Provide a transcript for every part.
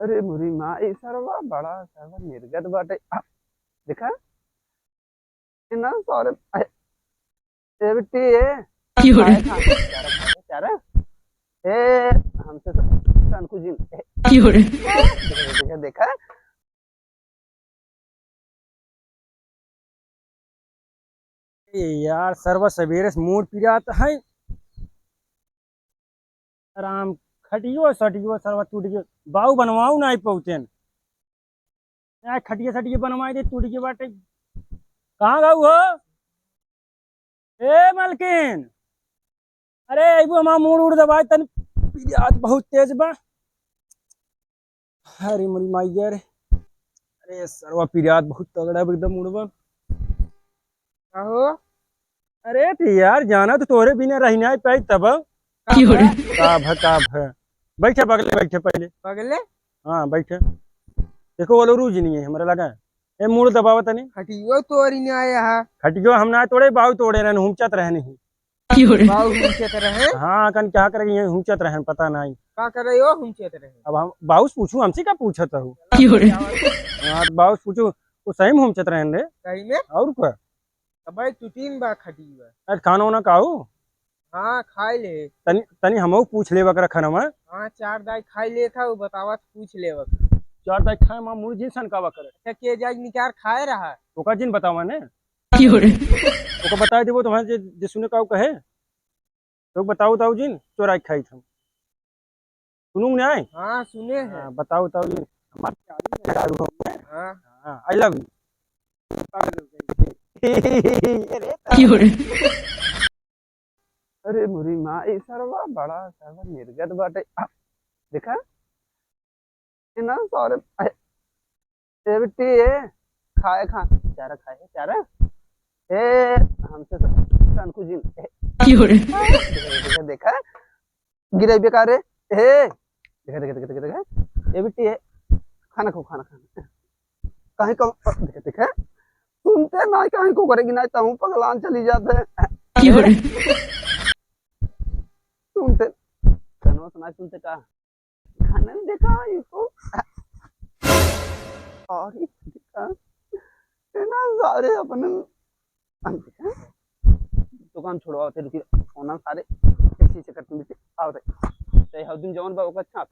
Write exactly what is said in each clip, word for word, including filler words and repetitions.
अरे मुरी माँ, ई सरवा बड़ा सरवा निर्गत बाटे। आ, देखा? ए ना, सॉरी। ए, ए बिट्टी, ए। की हो रे? खाए खा, चारा खा, चारा। ए, हमसे स-, सनकुजिन। ए, की हो रे? देखा, देखा, देखा। ए यार, सरवा सबेरे से मूड़ पिरात है। राम, खटियो सटियो सरवा टूट गयो। बाऊ बनवाऊ नाई पहुँचेन। यार, खटिया सटिया बनवाई दे, टूट गयो बाटे। कहाँ गऊ हो? ए मलकिन, अरे अइबो हमार मूड़ उड़ दबाए तनी, पिरात बहुत तेज बा। अरे मोरी माई गे रे, अरे सरवा पिरात बहुत तगड़ा बा एकदम मूड़ बा। का हो? अरे तो यार जाना तो तोहरे बिना रही नाई पाई तब। का की हो रे? भा? का भा, का भा? बैठे बगले, बैठे पहले। बगले? हाँ बैठे। देखो वो लो रूज नहीं है हमरा लगा। ए मूड़ दबावा तनी। खटियो तोरी नाई है। खटियो हम ना तोड़े, बाऊ तोड़े रहन, हुमचत रहन ही। की हो रे? बाऊ हुमचत रहे? हाँ, कन क्या करे, ये हुमचत रहे, पता नहीं। का करे यो हुमचत रहे? अब हम बाऊ से पूछू, हमसे का पूछत हो? की हो रे? हाँ, तो बाऊ से पूछू, वो सही में हुमचत रहे रे। सही में? और का? अब भाई टूटीन बा खटिया। अरे खाना वाना खाऊ? हाँ, खाई ले। तनी, तनी हमहू पूछ लेवा करा खाना में। हाँ, चार दाई खाई ले था, वो बतावा तो पूछ लेवा। चार दाई खाए माँ मुर्गी सन कावा करे। अच्छा, के जाए निकार खाए रहा? ओका जिन बतावा ने। की हो रे? ओका बताए देबो तो वहाँ जे, जे सुने का उ कहे, तो बताओ, बताओ जिन, चोराई खाई हम। सुनू ने आए? हाँ, सुने हैं। हाँ, बताओ, बताओ जिन। हमारे आदमी मेहरारू हो गए। हाँ। हाँ, I love you। की हो रे? अरे मुरी माँ, ई सरवा बड़ा सरवा निर्गत बाटे। आ, देखा? ए ना, सॉरी। ए, ए बिट्टी, ए, खाए खा, चारा खाए, चारा। ए, हमसे स-, सनकुजिन। ए, की हो रे? देखा, देखा, देखा। गिरे बेकार रे। ए, देखा, देखा, देखा, देखा, देखा। ए बिट्टी, ए, खाना खाओ, खाना, खाना। काहे का, देखा, देखा। सुनते ना, काहे को करेगी ना, तहूँ पगलान चली जाते। की हो रे? सुनते, कनवा सुनाई सुनते का? खानन देखा इको। और ये देखा, ये ना सारे अपने, हम देखा, दुकान छोड़वाते रुकी, ओना सारे ऐसे ऐसे करते मिलते, आओ रे। चाहे हर दिन जवान बा ओकर छाप।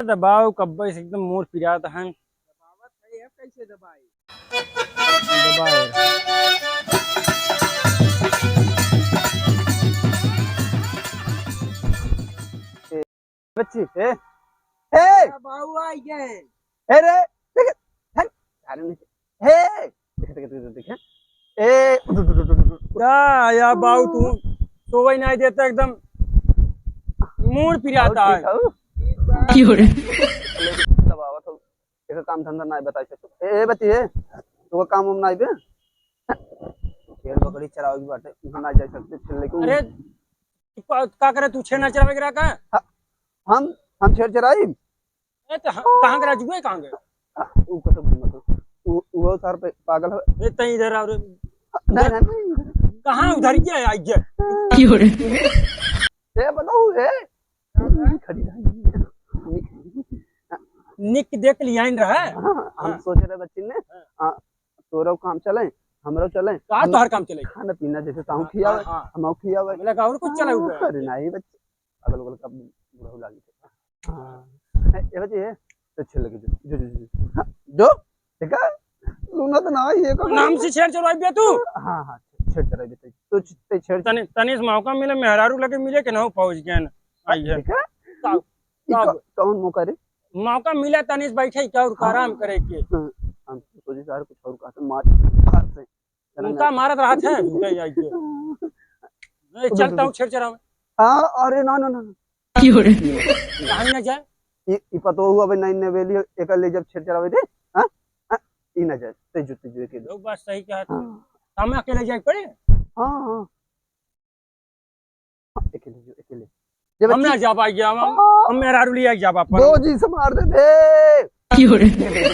दबाओ कब्बे से एकदम मोर पिरात है। दबावत है, अब कैसे दबाई? दबाओ। बच्ची, ए, ए! बाबू आ गए। ए रे, देख, हट, सारे नहीं। ए, देख, देख, देख, देख, देख। ए, उठ, उठ, उठ, उठ, उठ, उठ। या, या बाऊ, तू सोवई नाई देता एकदम। मूड़ पिराता है। ठीक है। की हो रे? दबावत हो। एक काम धंधा नाई बताई सकते। ए, ए, बच्ची, ए, तू काम हम नाई बे। भेड़ बकरी चरावे की बाटे, उहाँ नाई जाई सकते, फिर लेके अरे, तू का, का करे, तू छेड़ ना चरावे के रहा का? हाँ, हम, हम छेड़ चराई? ए, तो ह-, कहाँ के राजू है, कहाँ के? आ, ऊ कसम से मत हो। ऊ, ऊ सार पे पागल है। ए, तई इधर आओ रे। नहीं, नहीं, नहीं। कहाँ उधर गया, आई गया? की हो रे? ए, बताओ, ए। खड़ी रही। निक देख लिया इन रहा। हाँ, हम हाँ। सोचे रहे बच्ची ने, हाँ। हाँ, तोरो काम चले, हमरो चले। का हम तोहर काम चले? खाना पीना जैसे ताहू हाँ, खियावे, हाँ, हाँ। हमहू खियावे। हमला का और कुछ चले हुए? अरे नहीं बच्ची, अगल बगल का बुढ़ऊ लागी थे। हाँ। ए, ए बच्ची, ए, तो छेड़ लगे जो, जो, जो, जो। हाँ, जो, देखा? सुना तो ना, ये को नाम से छेड़ चलवाई बे तू? हाँ, हाँ, छेड़ चलवाई बे तू। तो छ-, ते छेड़ तने, तने से मौका मिले, मेहरारू लगे मिले के ना हो पहुँच गए ना। आई है। देखा? का-, ई का-, कौन मौका रे? मौका मिला तने से बैठे के और हाँ। आराम करे के। हाँ, हम सोचे सारे कुछ और कहते मार, मार से। उनका मारत रहत है, झूठे जाई के। ए, चलता हूँ छेड़ चरावे। हाँ, अरे ना, ना, ना, ना। की हो रे? काहे ना जाए? ई, ई पतो हुआ भाई नहीं नवेली, एकर ले जब छेड़ चरावे दे, हाँ? हाँ, ई ना जाए, तेजू, तेजू के दे। लोग बात सही कहत। हाँ। हम अकेले जाए पड़े? हाँ, हाँ। हाँ, अकेले जो, अकेले। जब हम ना जा पाई, हम, हम, हाँ। हम मेहरारू लिया जा पाई। दो जी से मार दे दे। की हो रे?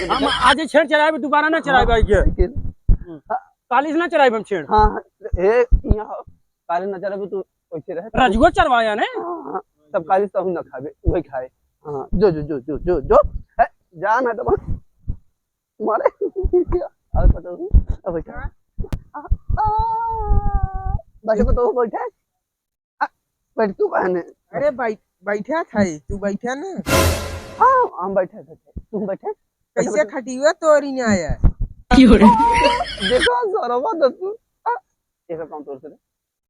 हम आज ही छेड़ चराए, दोबारा ना चराए हाँ, भाई के। अकेले। हम्म। हाँ। काली से ना चराए हम छेड़। हाँ, हाँ। ए, यहाँ काली ना चराए, तू वैसे रहे। राजुआ चरवाया ने? हाँ, हाँ। सब काली सब ना खाबे, उहे खाए। हाँ, जो, जो, जो, जो, जो, जो। है, जान है तो मारे। और पतोहू, अब बैठा। आ, आ, बैठे पतोहू, बैठे। आ, बैठ तू बहने। अरे, बैठ, बैठा था, तू बैठा ना। हाँ, हम बैठे थे, तू बैठे। कैसे बैठे, बैठे। खटिया तोरी ना आया? क्यों रे? देखो, सरवा तो तू। आ, देखो कौन तोर से रे?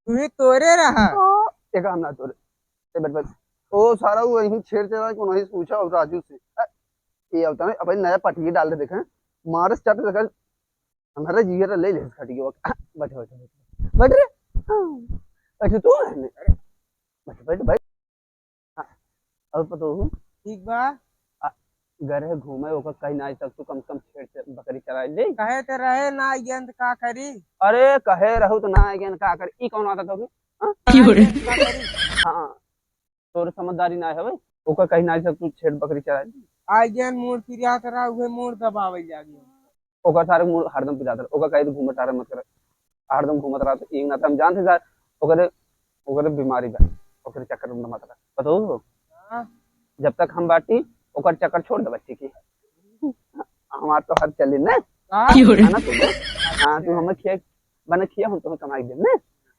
तू ही तोरे रहा। आ, देखो हम ना तोरे। ए, बैठ, बैठ। ओ, सारा वो यहीं छेड़ चला, कोनो ही पूछा और राजू से। आ, ये होता है, अब नया पटिया डाल दे, देखे। मारे से चट देखे। हमारा जिगर ले ले खटिया। बैठ, बैठ, बैठ। बैठ रे। हाँ। बैठ तू है ने। बैठ, बैठ, बैठ। हाँ। अब पतोहू। ठीक बा। आ, घर है घूमे, ओकर कहीं ना आई सकतू, कम से कम छेड़ से बकरी चराई ले। कहे तो रहे ना आइगेन तो का करी? अरे, कहे रहू तो ना आइगेन का करी? ई कौन आदत होगी? हाँ? क्यों रे? ना आइगेन तो का करी? हाँ। तोर समझदारी ना हवे, ओकर कहीं ना आई सकतू छेड़ बकरी चराई ले। आइगेन मूड़ पिरात रहा, उहे मूड़ दबावे लागी। ओकर सारे मूड़ हरदम पिरात रहा, ओकर कहे तो घूमे टारे मत करे, हरदम घूमत रहा, तो एक ना तो हम जानते सार, ओकरे, ओकरे बीमारी बा, ओकरे चक्कर में मत रहा, पता हो? हाँ। जब तक हम बाटी, ओकर चक्कर छोड़ दे बच्ची की। हमार तो हर चली ने। हाँ। क्यों रे? है ना तू? हाँ, तू हमें खिया, बने खिया, हम तुम्हें कमाई दे ने।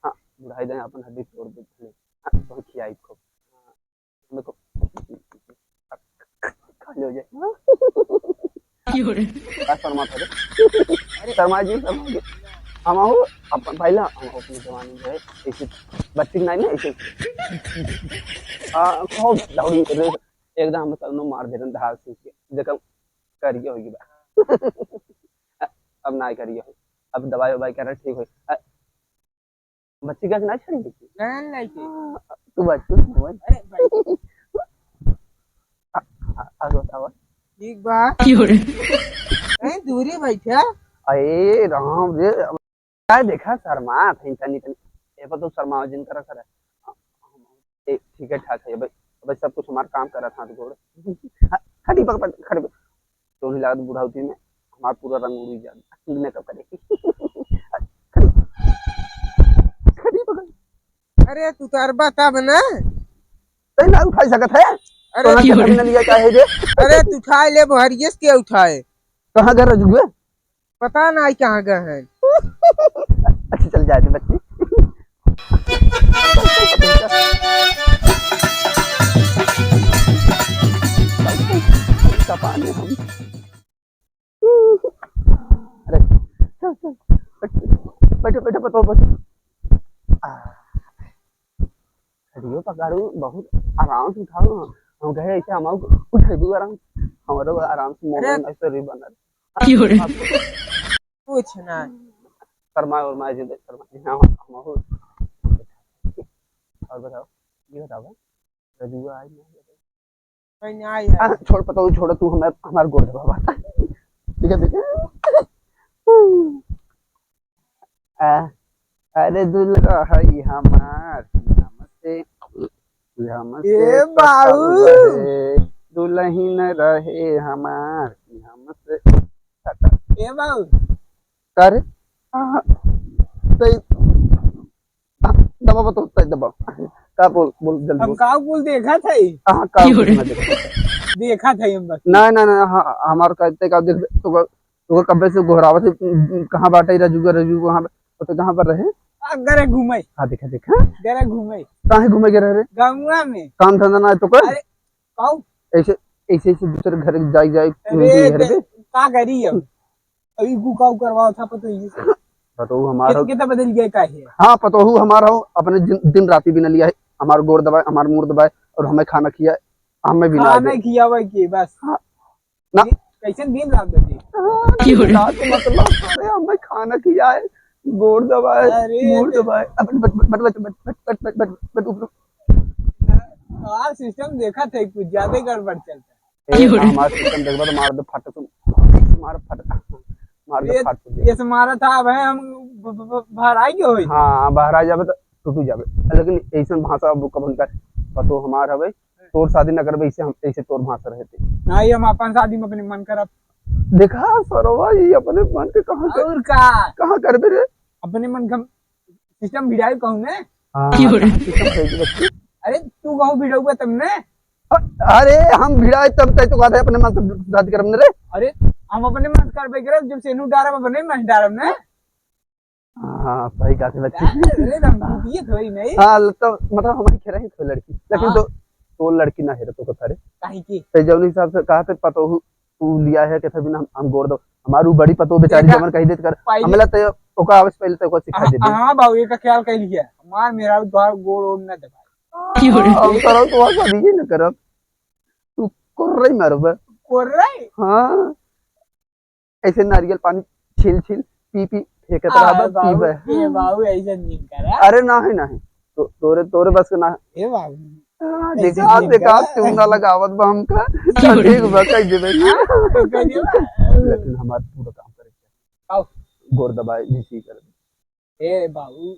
हाँ, बुढ़ाई दे अपन हड्डी तोड़ दे, हाँ, तुम्हें खियाई खूब। देखो, खाली हो जाए। क्यों रे? का शर्मा था रे? अरे शर्मा जी, शर्मा जी। हम आहू, अपन पहला, हम आहू अपनी जवानी जो है, ऐसे बच्ची नहीं ना, ऐसे। आ, खूब दौड़ी रे, एकदम हम सबनो मार दे रहे धार से के। देखो, करिए होगी बा। अब ना करिए हो। अब दवाई ववाई कर ठीक हो। बच्ची का ना छड़ी बच्ची। रहन लाइके। हाँ, तू बच्ची समझ। अरे भाई। आ, आ, आ, बताओ। ठीक बा। क्यों रे? कहीं दूरी बैठा। अरे राम रे, अब क्या देखा शर्मा, तनी, तनी, तनी। ये पर तो शर्मा जिन करा करे। ए, ठीक है, ठाक है, भाई, भाई, सब कुछ हमार काम करा था, तो गोड़। हाँ, खड़ी पकड़, पकड़, खड़ी पकड़। तो नहीं लागत बुढ़ाउती में हमार पूरा रंग उड़ी जात। मेकअप करे। खड़ी, खड़ी पकड़। अरे, तू तो अरबा तब ना। तै ना उठाई सकत है? अरे, तोरा के क्यों रे? ना लिया चाहे जे। अरे, तू उठाए ले, बहरियस के उठाए। कहाँ गए रजुआ? पता नहीं कहाँ गए हैं। अच्छा, चल जाए दे बच्ची। चल, चल, चल, चल। चल, चल, चल, चल, पानी हम। अरे, चल, चल, बैठ, बैठ, बैठ, बैठ, बैठ। आ, खड़ियो पकड़ू, बहुत आराम से उठाओ ना। हम कहे, ऐसे हम उठेबू आराम, हमारो आराम से मोबाइल अरे। में ऐसे री बनल। क्यों रे? कुछ ना। शर्मा उर्मा जी, शर्मा जी, हाँ, हम हो। और बताओ, ये बताओ, रजुआ आई ना? कोई ना आई है। हाँ, छोड़, पता हो, छोड़, तू हमार, हमार गोड़ दबा बा। ठीक है, ठीक है। आ, अरे दुल्हा है हमार, हमसे, हमसे ए बाऊ। सटल रहे, दुल्हन रहे हमार, हमसे सटल। ए बाऊ। का रे? हाँ, हाँ। सही। हाँ, दबा, बता, सही दबा। का बोल, बोल, जल्दी हम बोल। का बोल देखा था ही? हाँ, हाँ, का क्यों बोल रे? मैं देखा था। देखा था ही हम बस। ना, ना, ना, हाँ, हमार कहते का देख, तो तो कब्बे से गोहरावत है, "कहाँ बाटे रजुआ, रजू कहाँ बा-, तो कहाँ पर रहे?" आ, गरे घूमे। हाँ, देखा, देखा। गरे घूमे। काहे घूमे के रहे रे? गंगुआ में। काम धंधा ना है तो कर। अरे, काऊ? ऐसे, ऐसे, ऐसे दूसरे घर जाई, जाई, अरे, दूसरे घर ते, पे। का करी अब? अभी गुकाऊ करवाओ था, पता ही। पतोहू हमार कित-, हो। कितना बदल गया, का है? हाँ, पतोहू हमार हो, अपने दिन, दिन राती भी न लिया है, हमार गोड़ दबाए, हमार मूड़ दबाए, और हमें खाना खिया, हमें भी ना खाना दे। खियावे के, बस। हाँ। ना। ये कैसन दिन रात बजे? हाँ, क्यों रे? रात मतलब, अरे, हमें खाना खियाए, गोड़ दबाए, अरे, मूड़ दे- दबाए। अब बट, बट, बट, ऊपर। हाँ, सिस्टम देखा था, कुछ ज्यादा ही गड़बड़ चलता है। ए, क्यों रे? हमारा सिस्टम देखबा तो मार दे फट से, मार फट, मार दे ये, फट से। ये से मारा था, अब है हम ब-, ब-, ब-, बाहर आई गए होई। हाँ, बाहर आ जाबे तो टूट जाबे। लेकिन ऐसन भाषा अब कबन का पतोहू हमार हवे, तोर शादी न करबे, ऐसे हम, ऐसे तोर भाषा रहते। नहीं, हम अपन शादी में अपने मन करब। देखा सरवा, ये अपने मन के कहाँ कर-, और का? कहाँ करबे रे? अपने मन का सिस्टम भिड़ाई कहूँ मैं। हाँ, क्यों रे? सिस्टम भेज दे बच्ची। अरे, तू कहूँ भिड़उबा तब ने? अ-, अरे, हम भिड़ाए तब तय तो कहते अपने मन से शादी करब ने रे। अरे, हम अपने मन से करबे करब, जब सेनू डारब अपने मन से डारब ने। हाँ, सही कहते बच्ची। अरे, हम ये थोड़ी नहीं। हाँ, तो मतलब हमारी खेरा ही थोड़ी लड़की, लेकिन हाँ। तो, तो लड़की ना हेरे तो कथा रे। काहे की? तो जौन हिसाब से कहते पतोहू तू लिया है, कहते बिना हम, हम गोड़ दो। हमारू बड़ी पतोह बेचारी देखा, जमन कही देत कर, पहले हमला तो ओका आवे से पहले तो ओका सिखा दे दे। हाँ बाबू, एका ख्याल कर लिया। हमार मेहरारू द्वार गोड़ ओड़ ना दबाए। क्यों रे? हम करब तो वहाँ शादी ही ना करब। तू कोर्रई मारब। कोर्रई? हाँ। ऐसे नारियल पानी छील छील पी पी फेंकत आ, रहब, बाबू, पीबे। ए बाबू, ऐसे नहीं करा। अरे नाही, नाही। तो, तोरे, तोरे बस के ना। ए बाबू। हाँ, ऐसे देखा, नहीं देखा, करा। चूना लगावत बा हमका। क्यों रे? ठीक बा, कह देबे। हाँ, तो कह देबे। लेकिन हमार पूरा काम करे के। आओ। गोड़ दबाए, जी, जी करे। ए बाबू,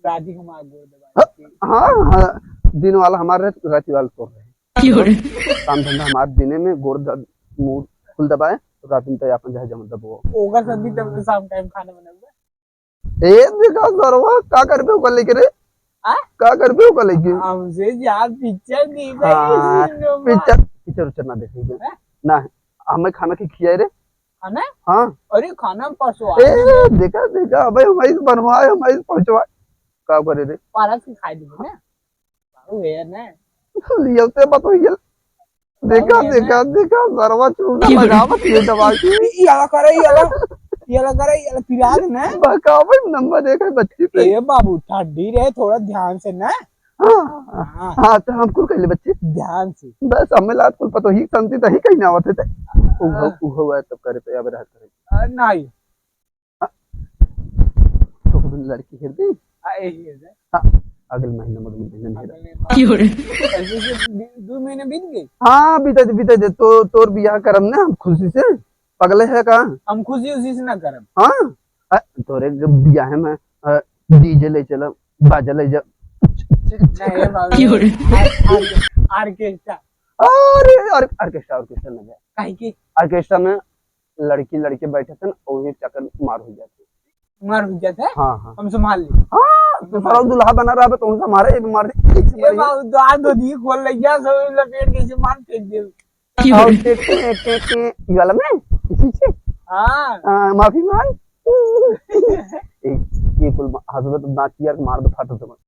राजी हमार गोड़ दबाए। हाँ, हाँ, हाँ, दिन वाला हमार रहे, रात वाला तोर रहे। क्यों रे? काम धंधा हमार दिने में गोड़ द-, मुंह फुल दबाए, रात में तो अपन चाहे जम दबो। ओकर सब भी तब शाम टाइम खाना बनाऊंगा। ए, देखा सरवा, का करबे ओकर लेके रे? आ? का करबे ओकर लेके? हमसे ज्यादा पिक्चर देखे हाँ, सिनेमा। पिक्चर, पिक्चर उच्चर ना देखेंगे। हैं? ना, हमें खाना के खियाए रे। खाना? हाँ। अरे, खाना में पसवा ए, देखा, देखा, अबे हम ऐसे बनवाए, हम ऐसे पहुंचवाए। का करे रे? पारस के खाए देबे ना। बाबू है ना। लियो ते बात हो गेल। देखा, बाबू है देखा, ना। देखा, सरवा चूना क्यों रे? लगावत ये दबा के। ये वाला करे, ये वाला, ये वाला करे, ये वाला पिराग ना। बकावे नंबर एक है बच्ची पे। ए बाबू, ठंडी रहे, थोड़ा ध्यान से ना। हाँ, हाँ। हाँ, तो हम कुल कहले बच्ची। ध्यान से। बस हमें लात कुल पतो ही शांति तही कहीं ना आवत है ते। हाँ। उहो, उहो है तब करे तो अब रहत करे। आ, नहीं। हाँ। तो को लड़की हेर दी। आ, यही है। हाँ, अगले महीने, अगले महीने में हेर। अगले महीने। क्यों रे? ऐसे से दू, दू महीने बीत गए। हाँ, बीते दे, बीते दे। तो, तोर बियाह करम ना हम खुशी से। पगले है का? हम खुशी उसी से ना करम। हाँ? अ, तोरे बियाह में, अ, डीजे ले चला, बाजा ले जा। नहीं, ये बाबू। क्यों रे? आर-, आर-, ऑर्केस्ट्रा। अरे, ऑर-, ऑर्केस्ट्रा, ऑर्केस्ट्रा ना जाए। काहे की? ऑर्केस्ट्रा में लड़की, लड़के बैठे थे ना, वही चक्कर मार हो जाते। मार हो जाते? हाँ, हाँ। हम संभाल ली। हाँ, तो सारा दुल्हा बना रहा, तो हम संभाले, ये मार दे, एक से ए मार दे। बाबू, दो हाथ धो दिए, खोल ले जा, सब लपेट के इसे मार फेंक दे। और टे, टे, टे, टे, ये वाला में, इसी से। हाँ। हाँ, माफी मांग। एक, ये कुल हंसबे तो दांत यार मार दो, फाट दो।